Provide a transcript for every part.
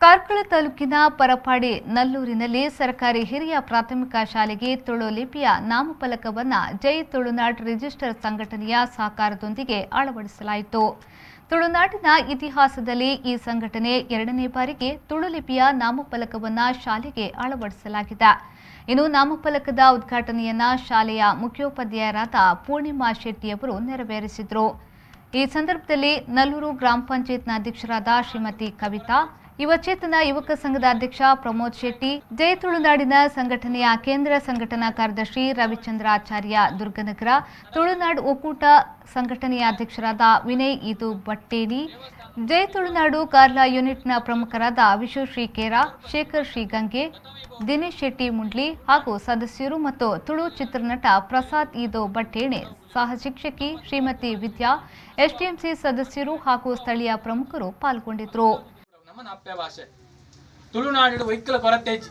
ಕಾರ್ಕಳ ತಾಲೂಕಿನ ಪರಪಾಡಿ ನಲ್ಲೂರಿನಲ್ಲಿ ಸರ್ಕಾರಿ ಹಿರಿಯ ಪ್ರಾಥಮಿಕ ಶಾಲೆಗೆ ತುಳು ಲಿಪಿಯ ನಾಮಫಲಕವನ್ನು ಜೈ ತುಳುನಾಡ್ ರಿಜಿಸ್ಟರ್ ಸಂಘಟನೆಯ ಸಹಕಾರದೊಂದಿಗೆ ಅಳವಡಿಸಲಾಯಿತು. ತುಳುನಾಡಿನ ಇತಿಹಾಸದಲ್ಲಿ ಈ ಸಂಘಟನೆ ಎರಡನೇ ಬಾರಿಗೆ ತುಳು ಲಿಪಿಯ ನಾಮಫಲಕವನ್ನು ಶಾಲೆಗೆ ಅಳವಡಿಸಲಾಗಿದೆ. ಇನ್ನು ನಾಮಫಲಕದ ಉದ್ಘಾಟನೆಯನ್ನ ಶಾಲೆಯ ಮುಖ್ಯೋಪಾಧ್ಯಾಯರಾದ ಪೂರ್ಣಿಮಾ ಶೆಟ್ಟಿಯವರು ನೆರವೇರಿಸಿದರು. ಈ ಸಂದರ್ಭದಲ್ಲಿ ನಲ್ಲೂರು ಗ್ರಾಮ ಪಂಚಾಯತ್ನ ಅಧ್ಯಕ್ಷರಾದ ಶ್ರೀಮತಿ ಕವಿತಾ, ಯುವಚೇತನ ಯುವಕ ಸಂಘದ ಅಧ್ಯಕ್ಷ ಪ್ರಮೋದ್ ಶೆಟ್ಟಿ, ಜಯ ತುಳುನಾಡಿನ ಸಂಘಟನೆಯ ಕೇಂದ್ರ ಸಂಘಟನಾ ಕಾರ್ಯದರ್ಶಿ ರವಿಚಂದ್ರ ಆಚಾರ್ಯ ದುರ್ಗನಗರ, ತುಳುನಾಡು ಒಕ್ಕೂಟ ಸಂಘಟನೆಯ ಅಧ್ಯಕ್ಷರಾದ ವಿನಯ್ ಈದು ಬಟ್ಟೇನಿ, ಜಯ ತುಳುನಾಡು ಕಾರ್ಲಾ ಯೂನಿಟ್ನ ಪ್ರಮುಖರಾದ ವಿಶು ಶ್ರೀಕೇರ, ಶೇಖರ್ ಶ್ರೀಗಂಗೆ, ದಿನೇಶ್ ಶೆಟ್ಟಿ ಮುಂಡ್ಲಿ ಹಾಗೂ ಸದಸ್ಯರು ಮತ್ತು ತುಳು ಚಿತ್ರನಟ ಪ್ರಸಾದ್ ಈದು ಬಟ್ಟೇಣೆ, ಸಹ ಶಿಕ್ಷಕಿ ಶ್ರೀಮತಿ ವಿದ್ಯಾ, ಎಸ್ಡಿಎಂಸಿ ಸದಸ್ಯರು ಹಾಗೂ ಸ್ಥಳೀಯ ಪ್ರಮುಖರು ಪಾಲ್ಗೊಂಡಿದ್ದರು. ನಮ್ಮ ಅಪ್ಪೆ ಭಾಷೆ ತುಳುನಾಡು ಒಯ್ಕಲ ಕೊರತೇಜಿ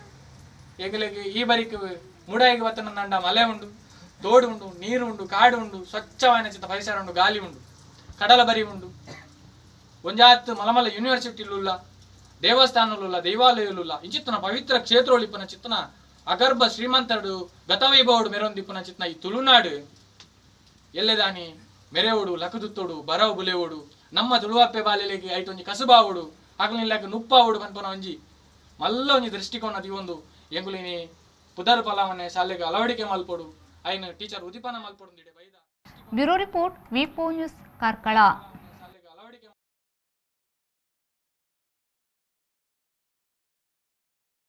ಎಂಗಲಿಗೆ ಈ ಬರಿಕ್ ಮುಡಾಯಿಗೆ ಬತ್ತನ ನಂಡ ಮಲೆ ಉಂಡು, ತೋಡು ಉಂಡು, ನೀರು ಉಂಡು, ಕಾಡು ಉಂಡು, ಸ್ವಚ್ಛವಾದ ಚಿತ್ತ ಪರಿಸರ ಉಂಡು, ಗಾಲಿ ಉಂಡು, ಕಡಲ ಬರಿ ಉಂಡು. ಒಂಜಾತ್ ಮಲಮಲ ಯೂನಿವರ್ಸಿಟಿಲುಲ್ಲ, ದೇವಸ್ಥಾನಲುಲ್ಲ, ದೇವಾಲಯಲುಲ್ಲ, ಇಂಚಿತ್ತನ ಪವಿತ್ರ ಕ್ಷೇತ್ರೊಳಿಪ್ಪನ ಚಿತ್ತನ ಅಗರ್ಭ ಶ್ರೀಮಂತಡು ಗತವೈಭವಡು ಮೆರೊಂದಿಪ್ಪನ ಚಿತ್ತನ ಈ ತುಳುನಾಡು ಎಲ್ಲೆದಾನಿ ಮೆರೆವೋಡು, ಲಕದುತ್ತೋಡು, ಬರವು ಬುಲೆವೋಡು, ನಮ್ಮ ತುಳುವಪ್ಪೆ ಬಾಲೆಲೆಗೆ ಐಟೊಂಜಿ ಕಸುಬಾವೋಡು, ಅಗಲಿಲ್ಲಕ ನುಪ್ಪಾವೋಡು ಪನ್ಪನ ಒಂಜಿ ಮಲ್ಲ ಒಂಜಿ ದೃಷ್ಟಿಕೋನ ದಿವೊಂದು ಎಂಗುಲಿನಿ ಪುದರ್ ಪಲಾವನೆ ಶಾಲೆಗೆ ಅಳವಡಿಕೆ ಮಲ್ಪೊಡು, ಐನ ಟೀಚರ್ ಉದಿಪನ ಮಲ್ಪೊಡು ಬೈದ. ಬ್ಯೂರೋ ರಿಪೋರ್ಟ್, ವಿಪೋ ನ್ಯೂಸ್, ಕಾರ್ಕಳ.